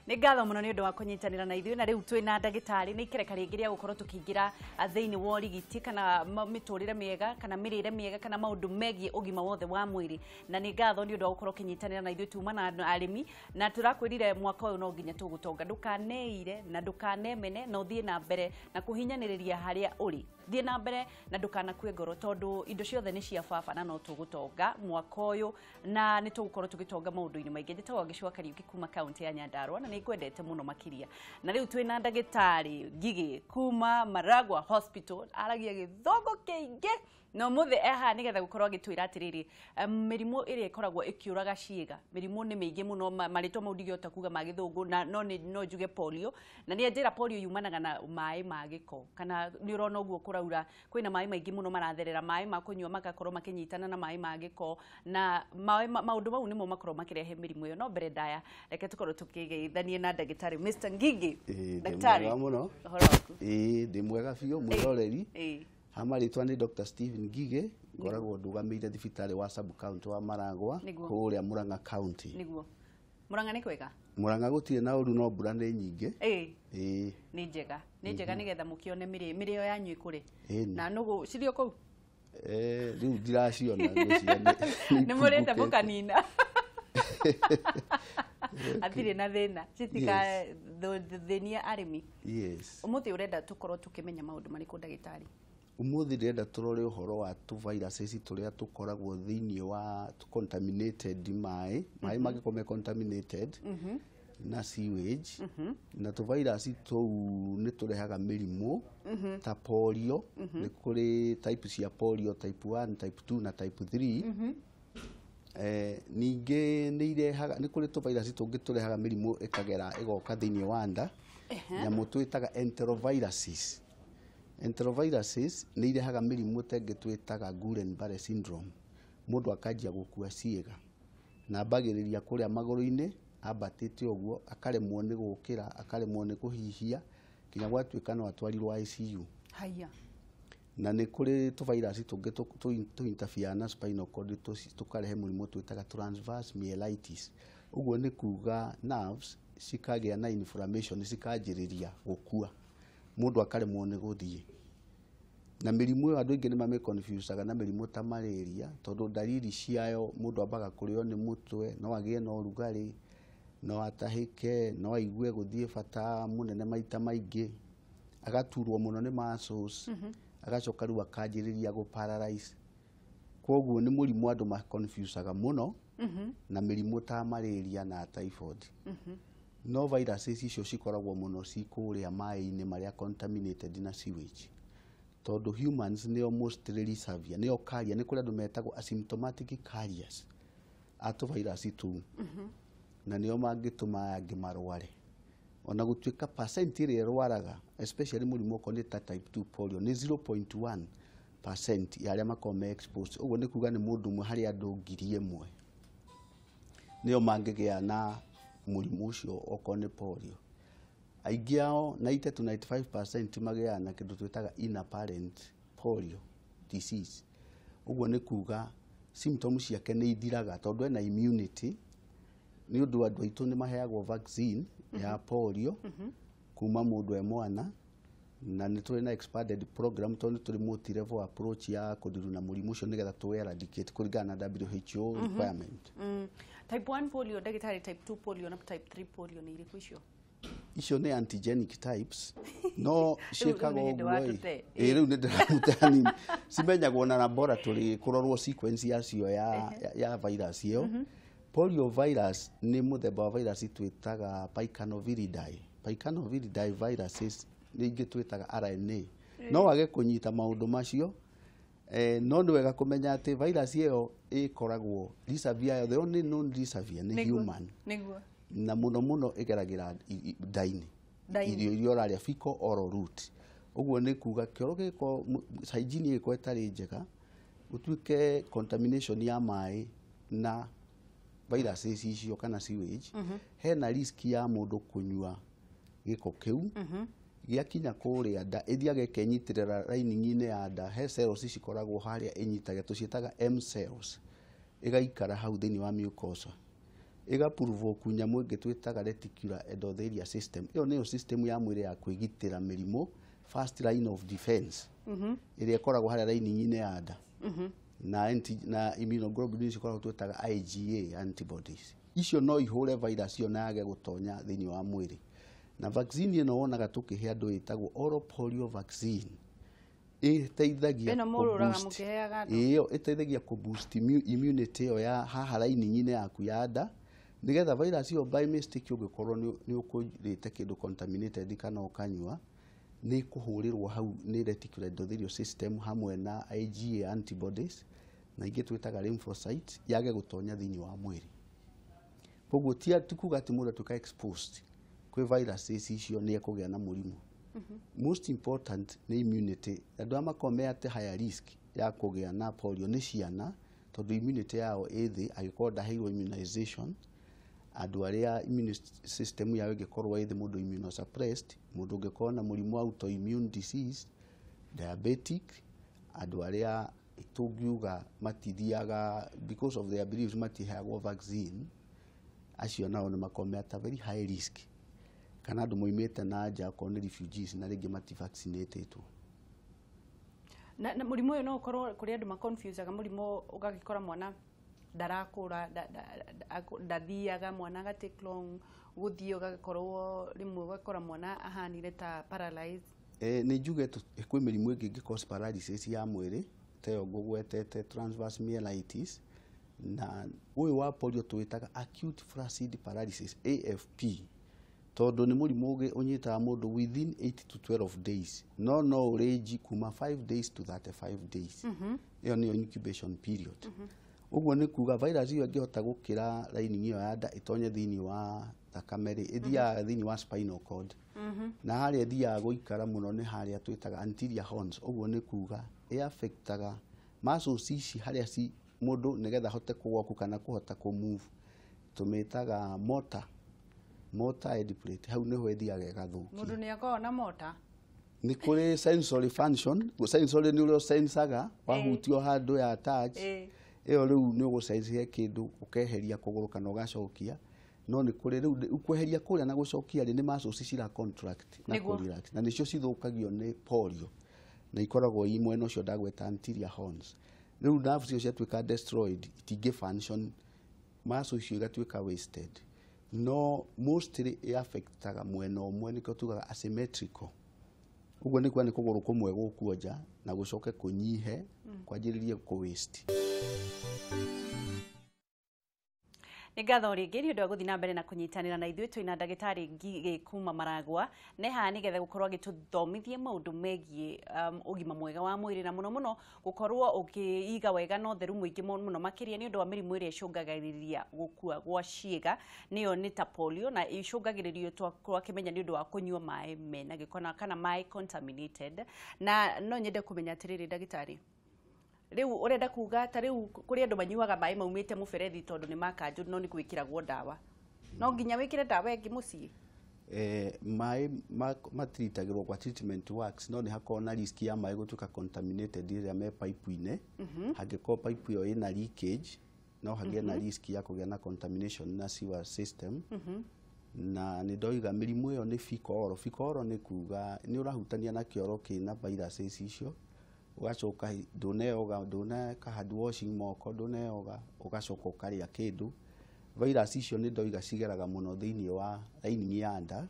Nĩ ngatho mũno nĩ ũndũ wa kũnyitanĩra na ithuĩ, na rĩu twĩ na ndagĩtarĩ. Nĩ ikereka rĩngĩ rĩa gũkorwo tũkĩingĩra thĩinĩ wa ũrigiti kana mĩtũrĩre mĩega kana mĩrĩre mĩega kana maũndũ megiĩ ũgima wothe wa mwĩrĩ. Na nĩ ngatho nĩ ũndũ wa gũkorwo ũkĩnyitanĩra na ithuĩ. Tuma na arĩmi na tũrakwĩrire mwaka ũyũ no nginya tũgũtonga. Ndũkaneire na ndũkanemene, na ũthiĩ na mbere na kũhinyanĩrĩria harĩa ũrĩ. Thiĩ na mbere na ndũkanakue ngoro, tondũ indo ciothe nĩ cia baba, na no tũgũtonga mwaka ũyũ na nĩ tũgũkorwo tũgĩtonga maũndũ-inĩ maingĩ. Njĩtagwo Gĩcũa Kariũki kuma kaunti ya Nyandarua, na nĩ ngwendete mũno makĩria. Na rĩu twĩna ndagĩtarĩ Ngigĩ kuma Maragua Hospital. Aragia gĩthũngũ kĩingĩ, na ũmũthĩ e haha nĩgetha gũkorwo agĩtwĩra atĩrĩrĩ, mĩrimũ ĩrĩa ĩkoragwo ĩkĩũraga ciĩga. Mĩrimũ nĩ mĩingĩ mũno, marĩtwa mau ndingĩhota kuga ma gĩthũngũ, na no nĩ no njuge polio. Na nĩ anjĩra polio yumanaga na maĩ ma gĩko, kana nĩ ũrona ũguo kũraura, kwĩna maĩ maingĩ mũno maratherera, maĩ ma kũnyua magakorwo makĩnyitana na maĩ ma gĩko, na maũndũ mau nĩmo makorwo makĩrehe mĩrimũ ĩyo. No mbere ndaya, reke tũkorwo tũkĩgeithanie na ndagĩtarĩ Mr. Ngigi. Ĩĩ, ndĩ Ndagĩtarĩ, mwega mũno. Ũhoro waku? Ĩĩ, ndĩ mwega biũ, mwĩroreri. Ĩĩ. Ha marĩtwa nĩ Dr. Stephen Ngige, ngoragwo ndũgamĩire thibitarĩ wa sub county wa Maragwa kũrĩa Murang'a County. Nĩguo. Murang'a nĩ kwega? Murang'a gũtirĩ na ũru, no mbura nĩ nyingĩ. Ĩĩ. Ĩĩ. Nĩ njega, nĩ njega, nĩgetha mũkĩone mĩrĩo yanyu ĩkũrĩ. Ĩni. Na nũgũ cirĩ o kũu? Eh, rĩu ndiraciona, ngwĩciria nĩ mũrĩte ikumbũkĩte. Mũkanina hatirĩ na thĩna, citikathĩnia arĩmi. Yes. Ũmũthĩ ũrenda tũkorwo tũkĩmenya maũndũ marĩkũ, ndagĩtarĩ? Ũmũthĩ ndĩrenda tũrore ũhoro wa tũ-viruses tũrĩa tũkoragwo thĩinĩ wa contaminated maĩ, maĩ mangĩkorwo me contaminated na sewage, na tũ-virus tũu nĩ tũrehaga mĩrimũ ta polio. Nĩ kũrĩ type cia polio, type 1, type 2 na type 3. Ningĩ nĩ irehaga, nĩ kũrĩ tũ-virus tũngĩ tũrehaga mĩrimũ ĩkagera ĩgoka thĩinĩ wa nda, nyamũ twĩtaga enteroviruses. Enteroviruses nĩ irehaga mĩrimũ ta ĩngĩ twĩtaga Guillain-Barre syndrome. Mũndũ akanjia gũkua ciĩga, na ambagĩrĩria kũrĩa magũrũ-inĩ ambatĩte ũguo, akaremwo nĩ gũkĩra, akaremwo nĩ kũhihia, nginya gwatuĩka no atwarirwo ICU. Haya. Na nĩ kũrĩ tũvirus tũngĩ tũ interfere na spinal cord, tũkarehe mũrimũ twĩtaga transverse myelitis. Ũguo nĩ kuga nerves cikagĩa na inflammation, cikanjĩrĩria gũkua, mũndũ akaremwo nĩ gũthiĩ. Na mĩrimũ ĩyo andũ aingĩ nĩ mamĩconfusaga na mĩrimũ ta malaria, tondũ ndariri ciayo, mũndũ ambaga kũrĩo nĩ mũtwe, no agĩe na ũrugarĩ, no atahĩke, no aigue gũthiĩ bata mũnene maita maingĩ, agaturwo mũno nĩ muscles, agacoka rĩu akanjĩrĩria gũ paralyze. Koguo nĩ mũrimũ andũ maconfusaga mũno na mĩrimũ ta malaria na typhoid. No viruses icio cikoragwo mũno ci kũrĩa maĩ-inĩ marĩa contaminated na sewage, tondũ humans nĩo mostly reservoir, nĩo carrier. Nĩ kũrĩ andũ metagwo asymptomatic carriers a tũvirus tũu, na nĩo mangĩtũma aya angĩ marware, ona gũtuĩka percent ĩrĩa ĩrwaraga, especially mũrimũ okorwo nĩ ta type 2 polio, nĩ 0.1% ya arĩa makoragwo me exposed. Ũguo nĩ kuga nĩ mũndũ ũmwe harĩ andũ 1,000 nĩo mangĩgĩa na mũrimũ ũcio okorwo nĩ polio. Aingĩ ao, 90 to 95%, magĩaga na kĩndũ twĩtaga inapparent polio disease. Ũguo nĩ kuga symptoms ciake nĩ ithiraga tondũ ena immunity, nĩ ũndũ andũ aitũ nĩ maheagwo vaccine ya polio kuma mũndũ e mwana, na nĩ tũrĩ na expanded program tondũ nĩ tũrĩ multi level approach ya kũdeal na mũrimũ ũcio nĩgetha tũ eradicate kũringana na WHO requirement. Type 1 polio, ndagĩtarĩ, type 2 polio na type 3 polio nĩ irĩkũ icio? Icio nĩ antigenic types, no ciĩkagwo Rĩu nĩ hĩndĩ ũguo ĩ. watũte. Ĩ, rĩu nĩ ndĩramũte hanini. Cimenyagwo na laboratory, kũrorwo sequence yacio ya virus ĩyo. Polio virus nĩ mũthemba wa virus twĩtaga Picornaviridae. Picornaviridae viruses nĩ ingĩ twĩtaga RNA. No wage kũnyita maũndũ macio, no nĩ wega kũmenya atĩ virus ĩyo ĩkoragwo reservoir yayo, the only known reservoir nĩ human, na mũno mũno ĩgeragĩra nda-inĩ. Nda-inĩ. Irio iria ũrarĩa, fecal oral route. Ũguo nĩ kuga kĩoro gĩgĩkorwo hygiene ĩgĩkorwo ĩtarĩ njega, gũtuĩke contamination ya maĩ na viruses icio kana sewage, hena risk ya mũndũ kũnyua gĩko kĩu, gĩakinya kũrĩa nda ĩthiaga ĩkenyitĩrĩra lining-inĩ ya nda. He cells cikoragwo harĩa ĩnyitaga, tũciĩtaga M cells, ĩgaikara hau thĩinĩ wa mucosa. Ĩga provoke nyamũ ĩngĩ twĩtaga reticular endothelial system. Ĩyo nĩyo system ya mwĩrĩ ya kwĩgitĩra mĩrimũ, first line of defense, ĩrĩa ĩkoragwo harĩa lining-inĩ ya nda, na immunoglobulins ikoragwo twĩtaga IgA antibodies. Icio no ihũre virus ĩyo na yage gũtonya thĩinĩ wa mwĩrĩ. Na vaccine ĩno wonaga tũkĩhe andũ ĩtagwo oral polio vaccine, ĩteithagia Ĩno mũrũraga kũ-boost- mũkĩheaga andũ? Ĩyo ĩteithagia kũ boost immunity ĩyo ya haha lining-inĩ yaku ya nda, nĩgetha virus ĩyo by mistake ũngĩkorwo nĩ ũkũrĩte kĩndũ contaminated kana ũkanyua, nĩ kũhũrĩrwo hau nĩ reticular endothelial system hamwe na IgA antibodies na ingĩ twĩtaga lymphocytes, yage gũtonya thĩinĩ wa mwĩrĩ. Koguo ti kuga atĩ mũndũ atuĩka exposed kwĩ viruses icio nĩ ekũgĩa na mũrimũ. Most important nĩ immunity. Andũ arĩa makoragwo me at higher risk ya kũgĩa na polio nĩ ciana, tondũ immunity yao ĩ thĩ angĩkorwo ndaheirwo immunization. Andũ arĩa immune system yao ĩngĩkorwo ĩ thĩ, mũndũ immunosuppressed, mũndũ ũngĩkorwo na mũrimũ wa autoimmune disease, diabetic, andũ arĩa tũngiuga matithiaga because of their beliefs matiheagwo vaccine, acio nao nĩ makoragwo me at a very high risk, kana andũ moimĩte na nja, okorwo nĩ refugees na rĩngĩ mativaccinatetwo. Na mũrimũ ũyũ no ũkorwo kũrĩ andũ maconfusaga mũrimũ, ũgagĩkora mwana ndarakũra, ndathiaga, mwana aga take long gũthiĩ, ũgagĩkorwo rĩmwe ũgakora mwana ahanire ta paralyzed. Nĩ njuge kwĩ mĩrimũ ĩngĩ ĩngĩ cause paralysis ya mwĩrĩ ta ĩyo ngũgwetete, transverse myelitis, na ũyũ wa polio tũwĩtaga acute flaccid paralysis, AFP, tondũ nĩ mũrimũ ũnyitaga mũndũ within 8 to 12 days, no no ũrĩnji kuma 5 days to 35 days. Ĩyo nĩyo incubation period. Ũguo nĩ kuga virus ĩyo ĩngĩhota gũkĩra lining ĩyo ya nda ĩtonye thĩinĩ wa thakame rĩ, ĩthiaga thĩinĩ wa spinal cord, na harĩa ĩthiaga gũikara mũno nĩ harĩa twĩtaga anterior horns. Ũguo nĩ kuga ĩaffectaga muscles ici harĩa ci mũndũ nĩgetha ahote kũgwaku kana kũhota kũ move, tũmĩtaga motor end plate. Hau nĩho ĩthiaga ĩgathũkia. Mũndũ nĩ akoragwo na mota? Nĩ kũrĩ sensory function. Sensory nĩ ũrĩa ũsensaga wahutio handũ ya touch. Ĩyo rĩu nĩ ũgũcenjia kĩndũ, ũkeheria kũgũrũ kana ũgacokia, no nĩ kũrĩ rĩu kweheria kũrĩa na gũcokia rĩ, nĩ muscles cira contract na kũ relax, na nĩcio cithũkagio nĩ polio, na ikoragwo i mwena ũcio ndagweta, anterior horns. Rĩu nerves icio ciatuĩka destroyed, itingĩ function, muscle icio igatuĩka wasted. No mostly ĩaffectaga mwena ũmwe, nĩkĩo tugaga asymmetrical. Ũguo nĩ kuga nĩ kũgũrũ kũmwe gũkuonja na gũcoke kũnyihe, kwanjĩrĩrie kũ waste. Nĩ ngatho rĩngĩ nĩ ũndũ wa gũthiĩ na mbere na kũnyitanĩra na ithuĩ. Twĩna ndagĩtarĩ Ngigĩ kuma Maragwa nĩ haha nĩgetha gũkorwo agĩtũthomithia maũndũ megiĩ ũgima mwega wa mwĩrĩ, na mũno mũno gũkorwo ũkĩiga wega na ũtheru mũingĩ mũno makĩria nĩ ũndũ wa mĩrimũ ĩrĩa ĩcũngagĩrĩria gũkua gwa ciĩga, nĩyo nĩ ta polio, na icũngagĩrĩrio twakĩmenya nĩ ũndũ wa kũnyua maĩ mena gĩko kana maĩ contaminated. Na no nyende kũmenya atĩrĩrĩ, ndagĩtarĩ, rĩu ũrenda kuga ta rĩu kũrĩ andũ manyuaga maĩ maumĩte mũberethi tondũ nĩ makanjũ, no nĩ gwĩkĩragwo ndawa, no nginya wĩkĩre ndawa ĩngĩ mũciĩ? Maĩ matritagĩrwo kwa treatment works, no nĩ hakoragwo na risk ya maĩ gũtuĩka contaminated rĩrĩa me pipe-inĩ. Hangĩkorwo pipe ĩyo ĩna leakage, no hagĩe na risk ya kũgĩa na contamination na sewer system. Na nĩ ndoiga mĩrimũ ĩyo nĩ fecal oral. Fecal oral nĩ kuga nĩ ũrahutania na kĩoro kĩna viruses icio, ũgacoka ndũneoga, ndũneka hand washing moko, ndũneoga, ũgacoka ũkarĩa kĩndũ. Virus icio nĩ ndoiga cigeraga mũno thĩinĩ wa lining ya nda,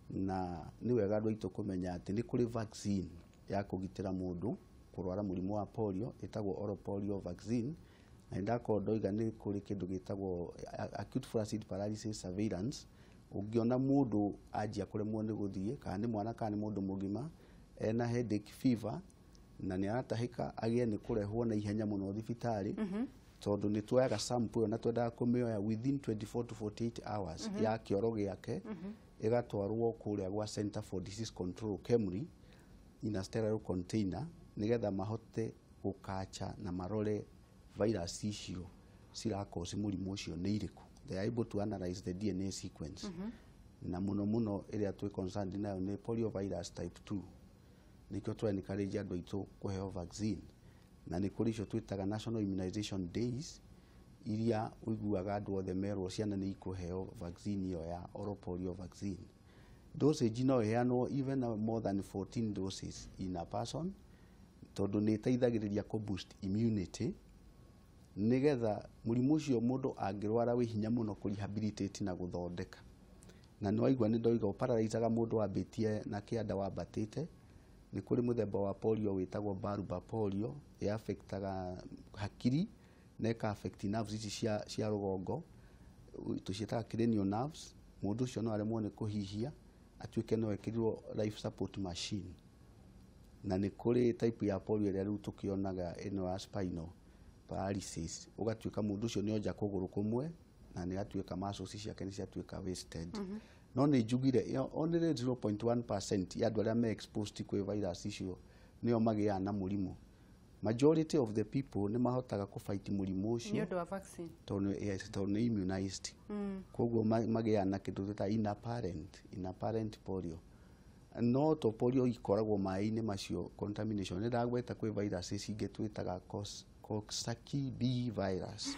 na nĩ wega andũ aitũ kũmenya atĩ nĩ kũrĩ vaccine ya kũgitĩra mũndũ kũrwara mũrimũ wa polio, ĩtagwo oral polio vaccine. Na ndakorwo ndoiga nĩ kũrĩ kĩndũ gĩtagwo acute flaccid paralysis surveillance. Ũngĩona mũndũ anjia kũremwo nĩ gũthiĩ, kana nĩ mwana kana nĩ mũndũ mũgima, ena headache, fever na nĩ aratahĩka, agĩe nĩ kũrehwo na ihenya mũno thibitarĩ, tondũ nĩ tuoyaga sample ĩyo na twendaga kũmĩoya within 24 to 48 hours ya kĩoro gĩake, ĩgatwarwo kũrĩa gwa Center for Disease Control, KEMRI, in a sterile container, nĩgetha mahote gũkacha na marore virus icio cirakosi mũrimũ ũcio nĩ irĩkũ. They are able to analyze the DNA sequence. Na mũno mũno ĩrĩa twĩ concerned nayo nĩ polio virus type 2. Nĩkĩo tũ encourage andũ aitũ kũheo vaccine, na nĩ kũrĩ icio twĩtaga national immunization days. iria ũiguaga andũ othe merwo ciana nĩ ikũheo vaccine ĩyo ya oral polio vaccine. Dosage no ĩheanwo even more than 14 doses in a person, tondũ nĩ ĩteithagĩrĩria kũ boost immunity nĩgetha mũrimũ ũcio mũndũ angĩrwara wĩ hinya mũno kũ rehabilitate na gũthondeka. Na nĩ waigua nĩ ndoiga ũpararaicaga mũndũ wambĩtie na kĩanda wambatĩte. Nĩ kũrĩ mũthemba wa polio wĩtagwo bulbar polio, ĩ affectaga hakiri na ĩka affect nerves ici cia rũgongo, tũciĩtaga cranial nerves. Mũndũ ũcio no aremwo nĩ kũhihia, atuĩke no ekĩrirwo life support machine. Na nĩ kũrĩ type ya polio ĩrĩa rĩu tũkĩonaga ĩno ya spinal paralysis, ũgatuĩka mũndũ ũcio nĩ onja kũgũrũ kũmwe na nĩ atuĩka muscles ciake nĩ ciatuĩka wasted. No nĩ njugire only 0.1% ya andũ arĩa me exposed kwĩ virus icio nĩo magĩaga na mũrimũ. Majority of the people nĩ mahotaga kũ fight mũrimũ ũcio nĩ ũndũ wa vaccine, tondũ yes, tondũ nĩ immunized. Koguo magĩaga na kĩndũ twĩtaga inapparent polio. No to polio ikoragwo maĩ-inĩ macio contamination. Nĩ ndagweta kwĩ viruses ingĩ twĩtaga Coxsackie B virus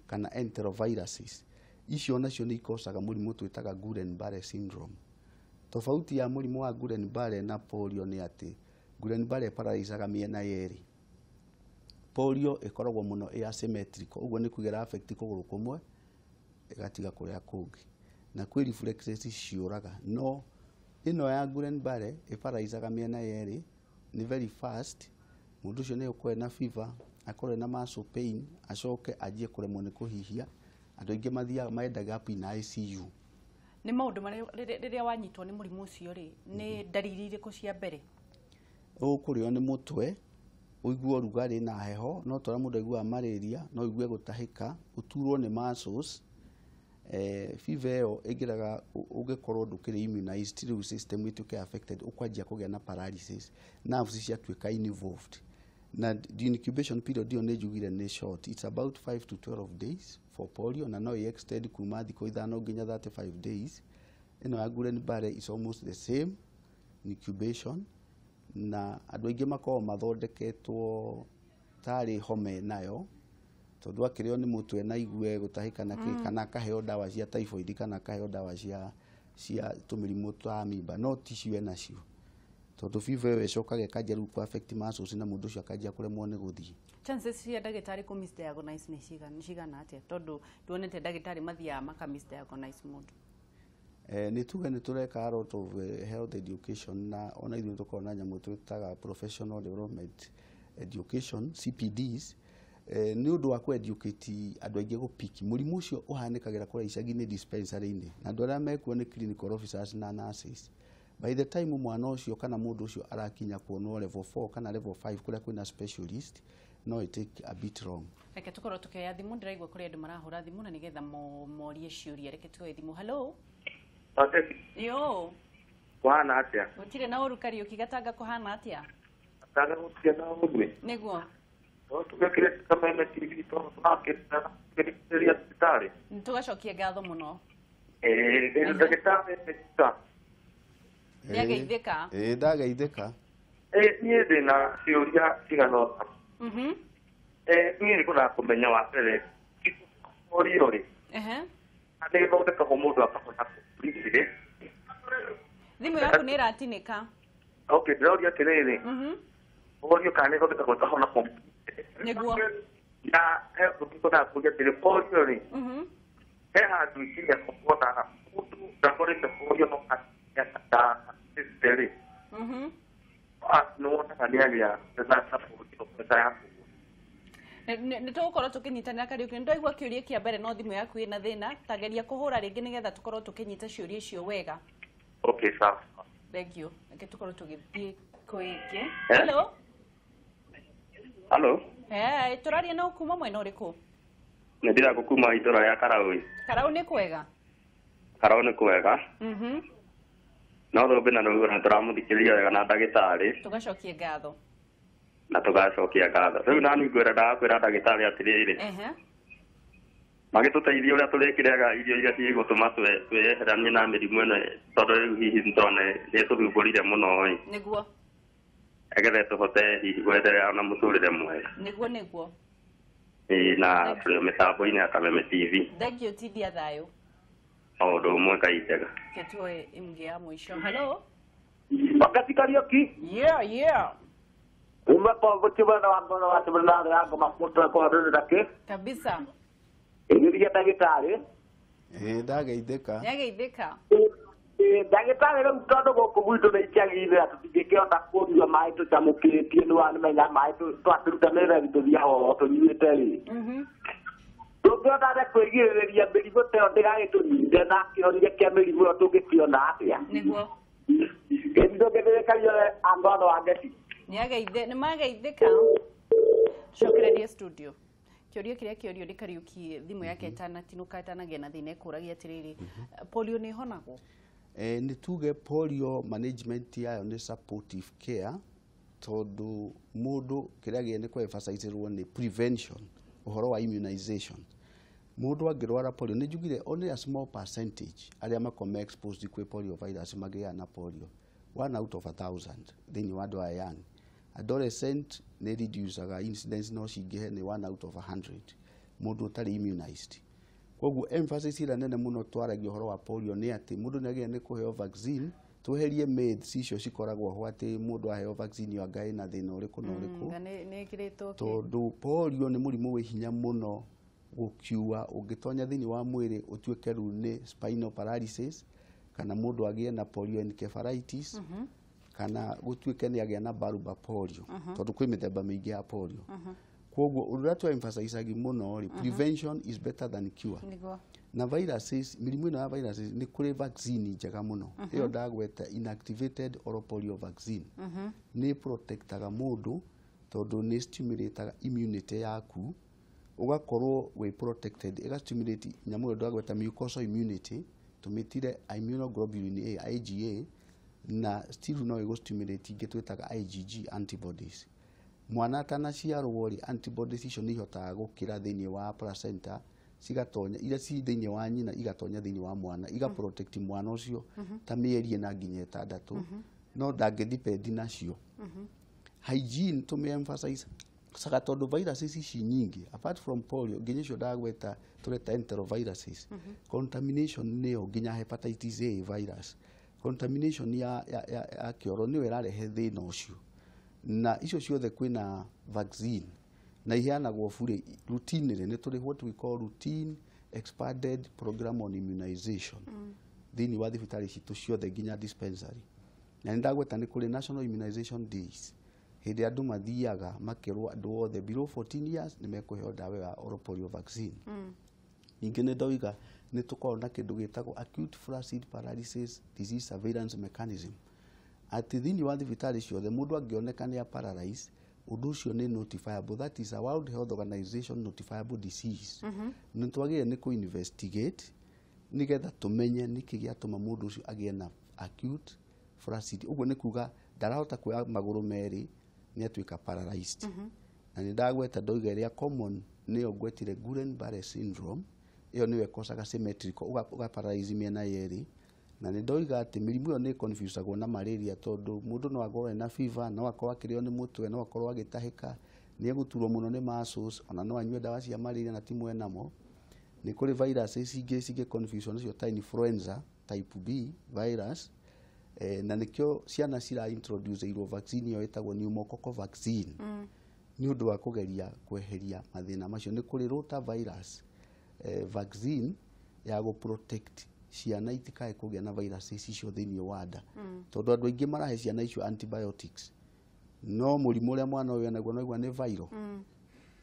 kana enteroviruses. Icio nacio nĩ ikocaga mũrimũ twĩtaga Guillain-Barre syndrome. Tofauti ya mũrimũ wa Guillain-Barre na polio nĩ atĩ Guillain-Barre ĩpararicaga mĩena yerĩ. Polio ĩkoragwo mũno ĩ asymmetrical, ũguo nĩ kuga ĩra affect kũgũrũ kũmwe ĩgatiga kũrĩa kũngĩ, na kwĩ reflexes ciũraga. No ĩno ya Guillain-Barre ĩpararicaga mĩena yerĩ, nĩ very fast. Mũndũ ũcio nĩ ũkorwo na fever, akorwo na muscle pain, acoke anjie kũremwo nĩ kũhihia. Andũ aingĩ mathiaga maendaga up in ICU. Nĩ maũndũ marĩa rĩrĩa wanyitwo nĩ mũrimũ ũcio rĩ, nĩ ndariri irĩkũ cia mbere? Ũkũrĩo nĩ mũtwe, ũigue ũrugarĩ na heho, no ta ũrĩa mũndũ aiguaga malaria, no ũigue gũtahĩka, ũturwo nĩ muscles. Fever ĩyo ĩngĩraga ũngĩkorwo ndũkĩrĩ immunized, rĩu system ĩtuĩke affected, ũkwanjia kũgĩa na paralysis, nerves ciatuĩka involved. Na the incubation period ĩyo nĩ njugire nĩ short, it's about 5 to 12 days for polio, na no ĩ extend kuma thikũ 5 nginya 35 days. Ĩno ya Guillain-Barre is almost the same incubation, na andũ aingĩ makoragwo mathondeketwo tarĩ homa nayo, tondũ akĩrĩo nĩ mũtwe na igue gũtahĩka na kĩ, kana akaheo ndawa cia typhoid kana akaheo ndawa cia tũmĩrimũ twa amoeba, no ti cio enacio, tondũ fever ĩyo ĩcokaga ĩkanjia rĩu kũ affect muscles na mũndũ ũcio akanjia kũremwo nĩ gũthiĩ. Chances cia ndagĩtarĩ kũ misdiagnose nĩ cigana atĩa? Tondũ tuonete ndagĩtarĩ mathiaga maka misdiagnose mũndũ. Nĩ tuge nĩ tũreka a lot of health education, na ona ithuĩ tũkoragwo na nyamũ twĩtaga professional development education CPDs, nĩ ũndũ wa kũ educate andũ aingĩ gũpiki mũrimũ ũcio ũhanĩkagĩra kũrĩa icagi-inĩ dispensary-inĩ, na andũ arĩa mekuo nĩ clinical officers na nurses. By the time mwana ũcio kana mũndũ ũcio arakinya kuonwo level 4 kana level 5 kũrĩa kwĩna specialist, no it take a bit long. Reke tũkorwo tũkĩoya thimũ, ndĩraigua kũrĩ andũ marahũra thimũ na nĩgetha morie ciũria. Reke tuoye thimũ. Hello. Yo. Kũhana atĩa? Gũtirĩ na ũru Kariũki. Gatanga kũhana atĩa? Gatanga gũtirĩ na ũru. Nĩguo. No tũgekĩre Kameme TV tondũ tũrakĩrĩria thibitarĩ. Nĩtũgacokia ngatho mũno. Ndagĩtarĩ nĩ Nĩageithĩka. Ndageithĩka. Niĩ ndĩna ciũria cigana ũna. Niĩ nĩngwendaga kũmenya wa mbere, polio rĩ, nĩ ĩthondekagwo mũndũ akahona completely? Thimũ yaku nĩ ĩratinĩka. Okay, ndĩroria atĩrĩrĩ, polio kana nĩ ĩthondekagwo ĩkahona completely? Nĩguo. Na he ũndũ ũngĩ ngwendaga kũũria atĩrĩ, polio rĩ, he handũ ikinya kuona mũndũ ndakorĩte polio no ta rĩ, nĩ wonaga nĩ agĩa na polio mbeca ya kũgũra. Nĩ tũgũkorwo tũkĩnyitanĩra Kariũki. Nĩ ndaigua kĩũria kĩa mbere no thimũ yaku ĩna thĩna, ta geria kũhũra rĩngĩ nĩgetha tũkorwo tũkĩnyita ciũria icio wega. Okay, sawa. Thank you. Reke tũkorwo tũgĩthiĩ kwĩngĩ. Hello. Hello. Tũraria na kuma mwena ũrĩkũ? Nĩ ndĩragũ kuma itũra rĩa Karaũ. Karaũ nĩ kwega? Karaũ nĩ kwega. No thũmbĩ na rũgano na tũramũthikĩrĩria wega na ndagĩtarĩ. Tũgacokia ngatho. Na tũgacokia ngatho. Rĩu nani ngwĩra ndakwĩra ndagĩtarĩ atĩrĩrĩ. Magĩtũteithia ũrĩa tũrĩkĩrĩaga irio iria cigũtũma twĩyeheranie na mĩrimũ ĩno, tondũ rĩu hihi nĩtũrona nĩtũthumbũrire mũno ĩ. Nĩguo. Nĩgetha tũhote hihi gwenderea na mũtũrĩre mwega. Nĩguo nĩguo. Ĩĩ, na tũrĩ mĩtambo-inĩ ya Kameme TV. Thank you, tindia thayũ. Maũndũ ũmwe Ngai njega. Ketuoe ĩmwe ya mũico. Hello. Wakati Kariuki. Yeah. Uma kwa gũchimana wa ngoro wa chimana na ngoma mũtwe kwa rũrĩ Kabisa. Ĩgĩria ndagĩtarĩ. Ĩĩ, ndageithĩka. Nĩageithĩka. Ndagĩtarĩ, rĩu tondũ gũkũ gwitũ nĩ icagi-inĩ na tũtingĩkĩhota kũnyua maĩ tũcamũkĩtie, nĩ wamenya maĩ twakĩruta mĩberethi tũthiaga o tũnyuĩte rĩ, tũngĩhota atĩa kwĩgirĩrĩria mĩrimũ ta ĩyo ndĩgagĩtũnyite, na kĩhonia kĩa mĩrimũ ĩyo tũngĩkĩona atĩa? Nĩguo. Ĩni ndũngĩthĩrĩkario andũ andũ a ngeci. Nĩmageithĩka. Cokererie studio. Kĩũria kĩrĩa kĩũrio nĩ Kariuki thimũ yake ĩtanatinũka ĩtanagĩa na thĩna, ĩkũragia atĩrĩrĩ, polio nĩ ĩhonagwo? Nĩ tuge polio management yayo nĩ supportive care, tondũ mũndũ kĩrĩa gĩe nĩ kũ-emphasizerwo nĩ prevention, ũhoro wa immunization. Mũndũ angĩrwara polio, nĩ njugire only a small percentage arĩa makorwo me exposed kwĩ polio virus magĩaga na polio, 1 out of 1,000 thĩinĩ wa andũ aya young. Adolescent nĩ reducaga incidence, no cingĩhe nĩ 1 out of 100 mũndũ ũtarĩ immunized. Koguo emphasis ĩrĩa nene mũno twaragia ũhoro wa polio nĩ atĩ mũndũ nĩ agĩrĩire nĩ kũheo vaccine, tweherie myths icio cikoragwo ho atĩ mũndũ aheo vaccine ĩyo anga ĩna thĩna ũrĩkũ na ũrĩkũ. Nga nĩ ĩkĩrĩtwo kĩ? Tondũ polio nĩ mũrimũ wĩ hinya mũno gũkiua, ũngĩtonya thĩinĩ wa mwĩrĩ ũtuĩke rĩu nĩ spinal paralysis, kana mũndũ agĩe na polioencephalitis, kana gũtuĩke nĩ agĩa na bulbar polio, tondũ kwĩ mĩthemba mĩingĩ ya polio. Koguo ũndũ ũrĩa twa emphasize mũno rĩ, prevention is better than cure. Na viruses, mĩrimũ ĩno ya viruses, nĩ kũrĩ vaccine njega mũno ĩyo ndagweta, inactivated oral polio vaccine. Nĩ protectaga mũndũ tondũ nĩ stimulataga immunity yaku, ũgakorwo wĩ protected, ĩga stimulate nyamũ ĩyo ndagweta, mucosal immunity, tũmĩtire immunoglobulin A, IgA, na still no ĩgũ stimulate ingĩ twĩtaga IgG antibodies. Mwana atanaciarwo rĩ, antibodies icio nĩ ihotaga gũkĩra thĩinĩ wa placenta, cigatonya iria ci thĩinĩ wa nyina, igatonya thĩinĩ wa mwana, iga protect mwana ũcio ta mĩeri 4 nginya 6, no ndangĩ depend nacio. Hygiene tũmĩ emphasize saga tondũ viruses ici nyingĩ, apart from polio, nginya icio ndagweta tũreta enteroviruses, contamination nĩyo nginya hepatitis A virus, contamination ya kĩoro nĩyo ĩrarehe thĩna ũcio. Na icio ciothe kwĩna vaccine na iheanagwo bure routinely. Nĩ tũrĩ what we call routine expanded program on immunization thĩinĩ wa thibitarĩ citũ ciothe nginya dispensary. Na nĩ ndagweta nĩ kũrĩ national immunization days, hĩndĩ andũ mathiaga makerwo andũ othe below 14 years nĩ mekũheo ndawa ya oral polio vaccine. Ningĩ nĩ ndoiga nĩ tũkoragwo na kĩndũ gĩtagwo acute flaccid paralysis disease surveillance mechanism, atĩ thĩinĩ wa thibitarĩ ciothe mũndũ angĩoneka nĩ a paralyze, ũndũ ũcio nĩ notifiable. That is a World Health Organization notifiable disease. Nĩ twagĩrĩire nĩ kũ investigate nĩgetha tũmenye nĩkĩ gĩatũma mũndũ ũcio agĩe na acute flaccid. Ũguo nĩ kuga ndarahota kuoya magũrũ merĩ, nĩ atuĩka paralyzed. Na nĩ ndagweta ndoiga ĩrĩa common nĩyo ngwetire, Guillain-Barre syndrome, ĩyo nĩyo ĩkocaga symmetrical, ũga paralyze mĩena yerĩ. Na nĩ ndoiga atĩ mĩrimũ ĩyo nĩ confusagwo na malaria, tondũ mũndũ no akorwo ena fever, no akorwo akĩrĩo nĩ mũtwe, no akorwo agĩtahĩka, nĩ egũturwo mũno nĩ muscles, ona no anyue ndawa cia malaria na ti mwenamo. Nĩ kũrĩ viruses ingĩ cingĩ confuse nacio ta influenza type B virus, na nĩkĩo ciana cira introduce irwo vaccine ĩyo ĩtagwo pneumococcal vaccine nĩ ũndũ wa kũgeria kweheria mathĩna macio. Nĩ kũrĩ rotavirus vaccine ya gũ protect ciana itikae kũgĩa na viruses icio thĩinĩ wa nda, tondũ andũ aingĩ marahe ciana icio antibiotics, no mũrimũ ũrĩa mwana ũyũ enaguo noigua nĩ viral.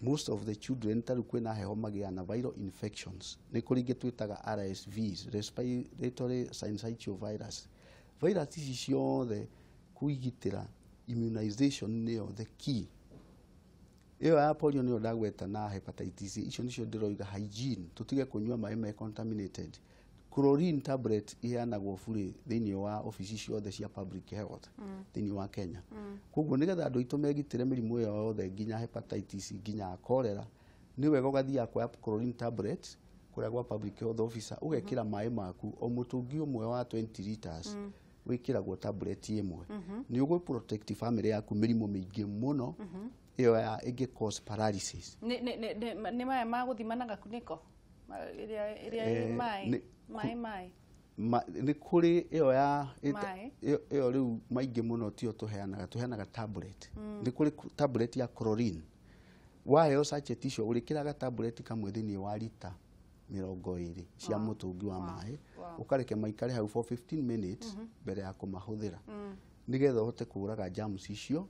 Most of the children, ta rĩu kwĩna heho, magĩaga na viral infections. Nĩ kũrĩ ingĩ twĩtaga RSVs, respiratory syncytial virus. Virus ici ciothe kwĩgitĩra, immunization nĩyo the key. Ĩyo ya polio nĩyo ndagweta na hepatitis C, icio nĩcio ndĩroiga. Hygiene, tũtige kũnyua maĩ me contaminated. Chlorine tablet iheanagwo bure thĩinĩ wa obici ciothe cia public health thĩinĩ wa Kenya. Koguo nĩgetha andũ aitũ megitĩre mĩrimũ ĩyo yothe, nginya hepatitis, nginya cholera, nĩ wega ũgathiaga kuoya chlorine tablet kũrĩa gwa public health officer, ũgekĩra maĩ maku, o mũtũngi ũmwe wa 20 liters wĩkĩragwo tablet ĩmwe. Nĩ ũgũ protect family yaku mĩrimũ mĩingĩ mũno. Ĩyo ya ĩngĩ cause paralysis. Nĩ maya ma gũthima na gakunĩko ĩrĩa ĩ maĩ maĩ maĩ. Nĩ kũrĩ ĩyo ya Maĩ. Ĩyo rĩu maingĩ mũno tiyo tũheanaga tablet. Nĩ kũrĩ tablet ya chlorine. Waheo sachet icio ũrĩkĩraga tablet kamwe thĩinĩ wa rita 20 cia mũtũngi wa maĩ, ũkareke maikare hau for 15 minutes mbere ya kũmahũthĩra, nĩgetha ũhote kũũraga germs icio,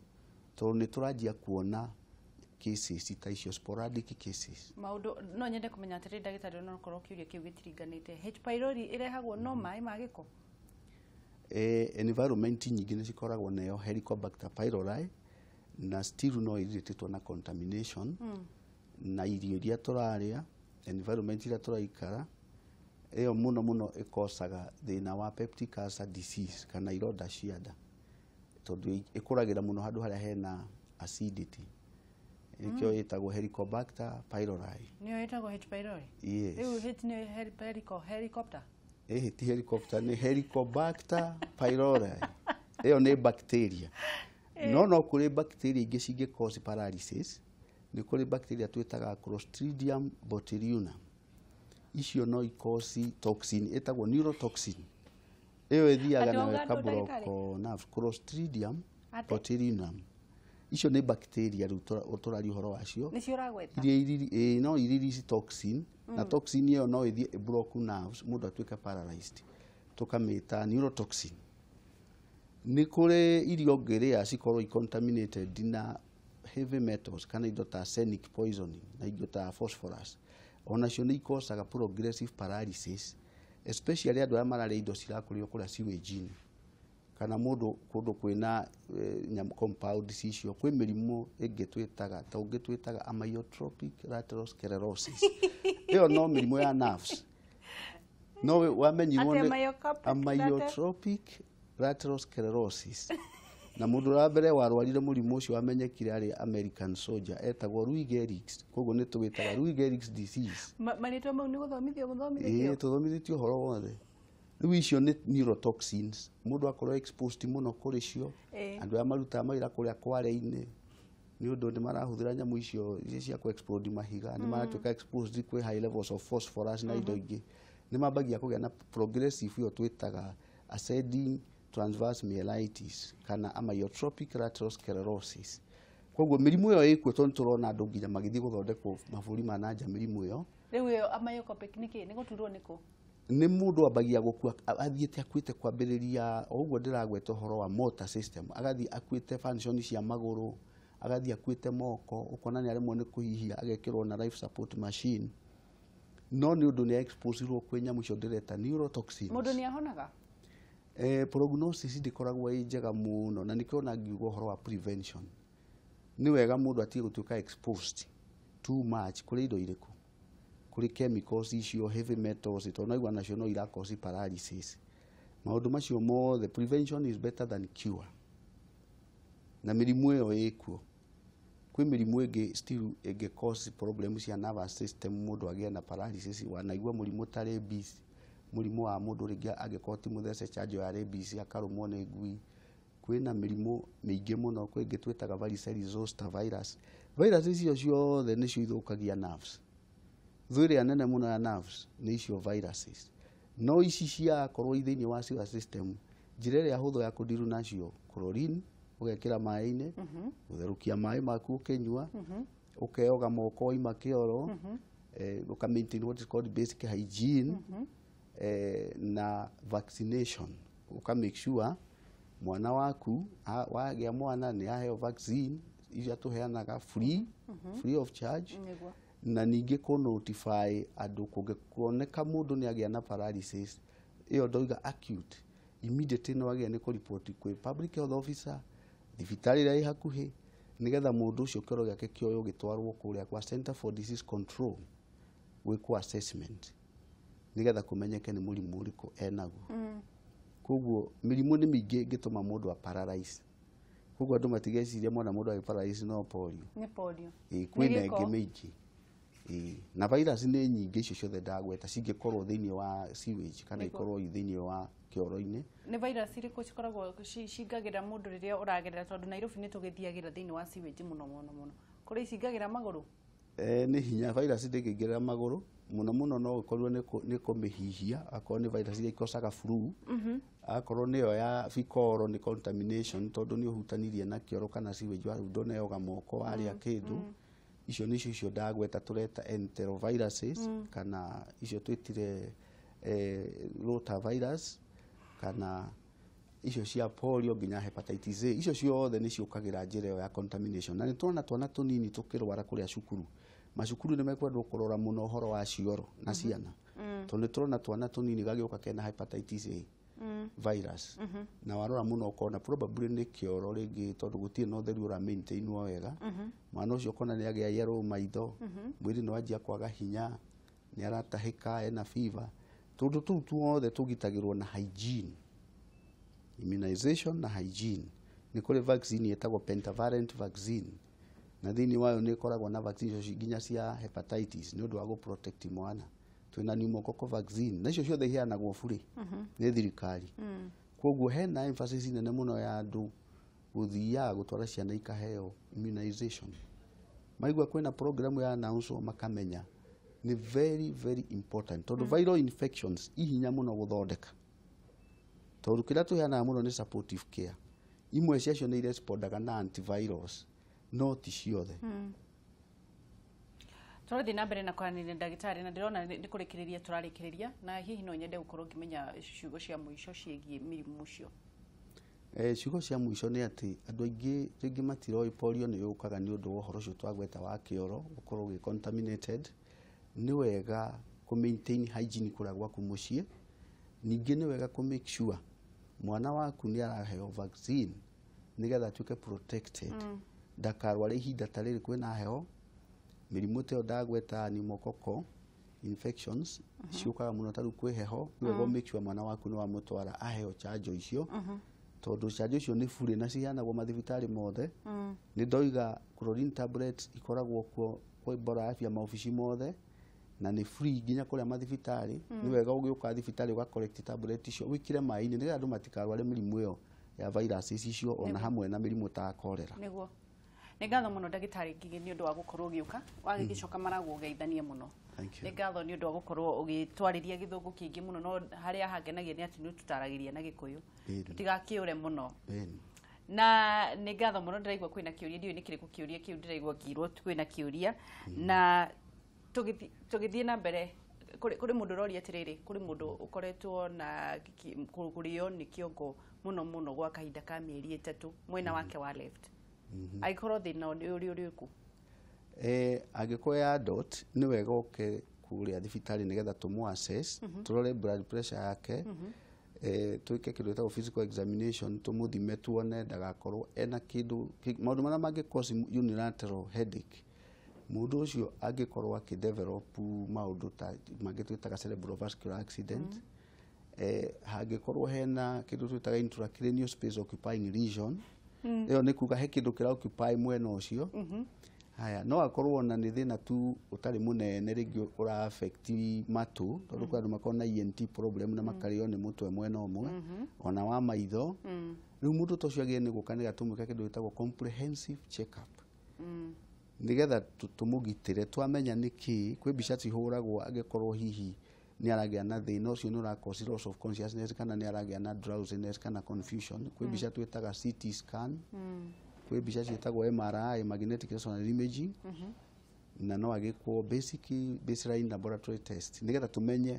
tondũ nĩ tũranjia kuona cases ta icio, sporadic cases. Maũndũ no nyende kũmenya atĩrĩ, ndagĩtarĩ, onokorwo kĩũria kĩu gĩtiringanĩte, H pylori ĩrehagwo no maĩ ma gĩko? Environment nyingĩ nĩ cikoragwo nayo Helicobacter pylori, na still no irĩtĩtwo na contamination na irio iria tũrarĩa, environment iria tũraikara. Ĩyo mũno mũno ĩkocaga thĩna wa peptic ulcer disease kana ironda cia nda, tondũ ĩkũragĩra mũno handũ harĩa hena acidity. Nĩkĩo ĩtagwo Helicobacter pylori. Nĩyo ĩtagwo H pylori? Yes. Rĩu H nĩ helicopter? Ĩhĩ, ti helicopter, nĩ Helicobacter pylori. Ĩyo nĩ bacteria. No kũrĩ bacteria ingĩ cingĩ cause paralysis. Nĩ kũrĩ bacteria twĩtaga Clostridium botulinum. Icio no icause toxin ĩtagwo neurotoxin. Ĩyo ĩthiaga Atĩ nayo wauga andũ ĩkablock ndagĩtarĩ? nerve. Clostridium Atĩ? botulinum. Icio nĩ bacteria rĩu tũraria ũhoro wacio. Nĩcio ũragweta? Iria no irelease toxin, na toxin ĩyo no ĩthiĩ ĩblock nerves, mũndũ atuĩke paralyzed, tũkamĩta neurotoxin. Nĩ kũrĩ irio ũngĩrĩa cikorwo contaminated na heavy metals kana indo ta arsenic poisoning na indo ta phosphorus, onacio nĩ ikocaga progressive paralysis, especially andũ arĩa mararĩa indo cirakũrio kũrĩa sewage-inĩ kana mũndũ kũndũ kwĩna compounds icio. Kwĩ mĩrimũ ĩngĩ twĩtaga ta ũngĩ twĩtaga amyotrophic lateral sclerosis. Ĩyo no mĩrimũ ya nerves no wamenyirwo Atĩ nĩ amyotrophic amyotrophic lateral sclerosis, na mũndũ wa mbere warwarire mũrimũ ũcio wamenyekire arĩ American soldier etagwo Lou Gehrig's, koguo nĩ tũwĩtaga Lou Gehrig's disease. Marĩtwa mau nĩ gũthomithio mũthomithĩtio? Ĩĩ, tũthomithĩtio ũhoro wothe. Rĩu icio nĩ neurotoxins, mũndũ akorwo exposed mũno kũrĩ cio. Andũ arĩa marutaga mawĩra kũrĩa kware-inĩ, nĩ ũndũ nĩ marahũthĩra nyamũ icio ici cia kũ explode mahiga, nĩ maratuĩka exposed kwĩ high levels of phosphorus na indo ingĩ, nĩ mambagia kũgĩa na progressive ĩyo twĩtaga ascending transverse myelitis kana amyotrophic lateral sclerosis. Koguo mĩrimũ ĩyo ĩkuo, tondũ nĩ tũrona andũ nginya magĩthiĩ gũthondekwo mabũrũri ma nanja mĩrimũ ĩyo. Rĩu ĩyo amyotrophic nĩ kĩ? Nĩ gũturwo nĩkũ? Nĩ mũndũ ambagia gũkua athiĩte akuĩte, kwambĩrĩria o ũguo ndĩragweta ũhoro wa motor system, agathiĩ akuĩte function cia magũrũ, agathiĩ akuĩte moko, ũkona nĩ aremwo nĩ kũhihia, agekĩrwo na life support machine, no nĩ ũndũ nĩ exposeirwo kwĩ nyamũ icio ndĩreta neurotoxins. Mũndũ nĩ ahonaga? Prognosis ndĩkoragwo ĩ njega mũno, na nĩkĩo ona ngiuga ũhoro wa prevention, nĩ wega mũndũ atige gũtuĩka exposed too much kũrĩ indo irĩkũ, kũrĩ chemicals icio, heavy metals, tondũ naigua nacio no iracause paralysis. Maũndũ macio mothe, prevention is better than cure. Na mĩrimũ ĩyo ĩkuo. Kwĩ mĩrimũ ĩngĩ still ĩngĩ cause problem cia nervous system, mũndũ agĩe na paralysis. Wanaigua mũrimũ ta rabies, mũrimũ wa mũndũ rĩngĩ angĩkorwo ti mũthece chanjo ya rabies akarũmwo nĩ ngui. Kwĩna mĩrimũ mĩingĩ mũno. Kwĩ ĩngĩ twĩtaga varicella zoster virus. Virus icio ciothe nĩcio ithũkagia nerves. Thũ ĩrĩa nene mũno ya nerves nĩ icio viruses. No ici ciakorwo i thĩinĩ wa sewer system, njĩra ĩrĩa hũthũ ya kũndiru nacio, chlorine ũgekĩra maĩ-inĩ, gũtherũkia maĩ maku ũkĩnyua, ũkeoga moko waima kĩoro, ũka maintain what is called basic hygiene, na vaccination, ũka make sure mwana waku wagĩa mwana nĩ aheo vaccine iria tũheanaga free of charge. Na ningĩ kũ notify andũ kũngĩkuoneka mũndũ nĩ agĩa na paralysis ĩyo ndoiga acute, immediately no agĩa nĩ kũripoti kwĩ public health officer, thibitarĩ ĩrĩa ĩ hakuhĩ, nĩgetha mũndũ ũcio kĩoro gĩake kĩoywo gĩtwarwo kũrĩa kwa Center for Disease Control gwĩkwo assessment, nĩgetha kũmenyeke nĩ mũrimũ ũrĩkũ enaguo. Koguo mĩrimũ nĩ mĩingĩ ĩngĩtũma mũndũ a paralyze. Koguo andũ matigecirie mona mũndũ agĩ paralyze no polio. Nĩ polio. Ĩ, kwĩna Nĩ gĩko. ĩngĩ mĩingĩ. Ĩĩ, na virus nĩ nyingĩ icio ciothe ndagweta cingĩkorwo thĩinĩ wa sewage kana Nĩguo. ikorwo thĩinĩ wa kĩoro-inĩ. Nĩ virus irĩkũ cikoragwo cingagĩra mũndũ rĩrĩa ũragerera, tondũ Nairobi nĩ tũgĩthiagĩra thĩinĩ wa sewage mũno mũno mũno, kũrĩ icingagĩra magũrũ? Nĩ hinya virus ndĩngĩingĩrĩra magũrũ mũno mũno, no ũkorwo nĩ kũmĩhihia, akorwo nĩ virus iria ikocaga flu, akorwo nĩyo ya fecal nĩ contamination, tondũ nĩ ũhutanirie na kĩoro kana sewage, ndũneoga moko warĩa kĩndũ. Icio nĩcio icio ndagweta tũreta enteroviruses, kana icio twĩtire rotavirus, kana icio cia polio nginya hepatitis A. Icio ciothe nĩ ciũkagĩra njĩra ĩyo ya contamination. Na nĩ tũrona twana tũnini tũkĩrwara kũrĩa cukuru. Macukuru nĩ mekwendwo kũrora mũno ũhoro wa cioro na ciana, tondũ nĩ tũrona twana tũnini gagĩũka kena hepatitis A virus, na warora mũno ũkona probably nĩ kĩoro rĩngĩ, tondũ gũtirĩ na ũtheru ũra maintainwo wega. Mwana ũcio ũkona nĩ agĩa yellow maitho, mwĩrĩ nĩ wanjia kwaga hinya, nĩ aratahĩka, ena fever. Tũndũ tũu tuothe tũgitagĩrwo na hygiene, immunization na hygiene. Nĩ kũrĩ vaccine ĩtagwo pentavalent vaccine, na thĩinĩ wayo nĩ ĩkoragwo na vaccine icio nginya cia hepatitis nĩ ũndũ wa gũ protect mwana. Twĩna pneumococcal vaccine, na icio ciothe iheanagwo bure nĩ thirikari. Koguo hena emphasis nene mũno ya andũ gũthiaga gũtwara ciana ikaheo immunization. Maigua kwĩna program ya announce, makamenya nĩ very very important, tondũ viral infections ihinya mũno gũthondeka, tondũ kĩrĩa tũheanaga mũno nĩ supportive care. Imwe ciacio nĩ irespondaga na antivirals, no ti ciothe. Tũrathiĩ na mbere na kwaranĩria na ndagĩtarĩ, na ndĩrona nĩ kũrĩkĩrĩria tũrarĩkĩrĩria, na hihi no nyende gũkorwo ngĩmenya ciugo cia mũico ciĩgiĩ mĩrimũ ũcio. Ciugo cia mũico nĩ atĩ andũ aingĩ rĩngĩ matiroĩ polio nĩ yũkaga nĩ ũndũ wa ũhoro ũcio twagweta wa kĩoro gũkorwo gĩ contaminated. Nĩ wega kũ maintain hygiene kũrĩa gwaku mũciĩ. Ningĩ nĩ wega kũ make sure mwana waku nĩ araheo vaccine nĩgetha atuĩke protected, ndakarware ihinda ta rĩrĩ kwĩna heho. Mĩrimũ ta ĩyo ndagweta, pneumococcal infections, ciũkaga mũno ta rĩu kwĩ heho. Nĩ wega make sure mwana waku nĩ wamũtwara aheo chanjo icio, tondũ chanjo icio nĩ bure na ciheanagwo mathibitarĩ mothe. Nĩ ndoiga chlorine tablets ikoragwo kuo kwĩ Bora Afya maobici mothe, na nĩ free nginya kũrĩa mathibitarĩ. Nĩ wega ũgĩũka thibitarĩ ũga collect tablet icio, wĩkĩre maĩ-inĩ, nĩgetha andũ matikarware mĩrimũ ĩyo ya viruses icio, ona hamwe na mĩrimũ ta cholera. Nĩguo, nĩ ngatho mũno ndagĩtarĩ Ngigĩ nĩ ũndũ wa gũkorwo ũgĩũka. Wagĩgĩcoka maragwo ũgeithanie mũno. Thank you. Nĩ ngatho nĩ ũndũ wa gũkorwo ũgĩtwarĩria gĩthũngũ kĩingĩ mũno, no harĩa hangenagia nĩ atĩ nĩ ũtũtaragĩria na gĩkũyũ, tũtigakĩũre mũno. Na nĩ ngatho mũno. Ndĩraigua kwĩna kĩũria, ndiũĩ nĩ kĩrĩkũ kĩũria kĩu ndĩraigua ngĩirwo kwĩna kĩũria. Na tũgĩthiĩ na mbere, kũrĩ mũndũ ũroria atĩrĩrĩ, kũrĩ mũndũ ũkoretwo na kũrĩo nĩ kĩongo mũno mũno gwa kahinda ka mĩeri 3 mwena wake wa left, angĩkorwo thĩna nĩ ũrĩ ũrĩkũ? Angĩkorwo ya adult, nĩ wega oke kũrĩa thibitarĩ nĩgetha tũmũ assess, tũrore blood pressure yake, twĩke kĩndũ gĩtagwo physical examination, tũmũthime tuone ndagakorwo ena kĩndũ maũndũ marĩa mangĩ cause unilateral headache. Mũndũ ũcio angĩkorwo akĩdevelop maũndũ ta mangĩ twĩtaga cerebrovascular accident, hangĩkorwo hena kĩndũ twĩtaga intracranial space occupying lesion, ĩyo nĩ kuga he kĩndũ kĩra occupy mwena ũcio. Haya, no akorwo ona nĩ thĩna tu ũtarĩ mũnene, rĩngĩ ũra affect matũ, tondũ kwĩ andũ makoragwo na ENT problem na makarĩo nĩ mũtwe mwena ũmwe, ona wa maitho. Rĩu mũndũ ta ũcio agĩrĩire nĩ gũka nĩgetha tũmwĩke kĩndũ gĩtagwo comprehensive check up, nĩgetha tũmũgitĩre twamenya nĩkĩ. Kwĩ mbica cihũragwo angĩkorwo hihi nĩ aragĩa na thĩna ũcio nĩ ũra cause loss of consciousness, kana nĩ aragĩa na drowsiness kana confusion. Kwĩ mbica twĩtaga CT scan, kwĩ mbica ciĩtagwo MRI, magnetic resonance imaging, na no agĩkwo basic baseline laboratory test nĩgetha tũmenye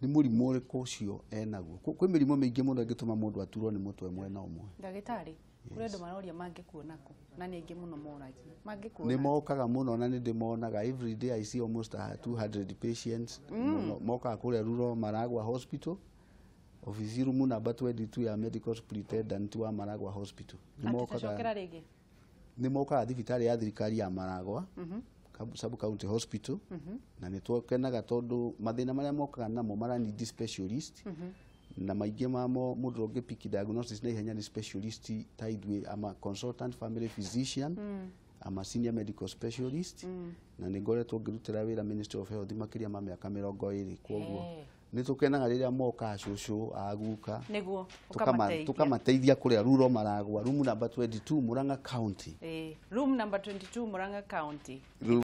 nĩ mũrimũ ũrĩkũ ũcio enaguo. Kwĩ mĩrimũ mĩingĩ mũno ĩngĩtũma mũndũ aturwo nĩ mũtwe mwena ũmwe. Ndagĩtarĩ, kũrĩ andũ maroria mangĩkuona kũ, na nĩ aingĩ mũno moragia Nĩ mangĩkuona. Mokaga mũno na nĩ ndĩmonaga. Every day I see almost 200 patients mũno. Mokaga kũrĩa Rural Maragua Hospital, office room number 22 ya medical superintendent wa Maragua Hospital. Nĩ mokaga. Atĩtacokera rĩngĩ. Nĩ mokaga thibitarĩ ya thirikari ya Maragua sub county hospital, na nĩ tũkenaga tondũ mathĩna marĩa mokaga namo mara need specialist, na maingĩ mamo mũndũ ũngĩ pick diagnosis na ihenya nĩ specialist ta ithuĩ, ama consultant family physician. I'm a senior medical specialist na nĩ ngoretwo ngĩrutĩra wĩra Ministry of Health makĩria ma mĩaka 20. Kwoguo nĩ tũkenaga rĩrĩa moka cũcũ aguka nĩguo tukamateithia tukamateithia kũrĩa ruro maragwa, room number 22 Murang'a County. Room number 22 Murang'a County.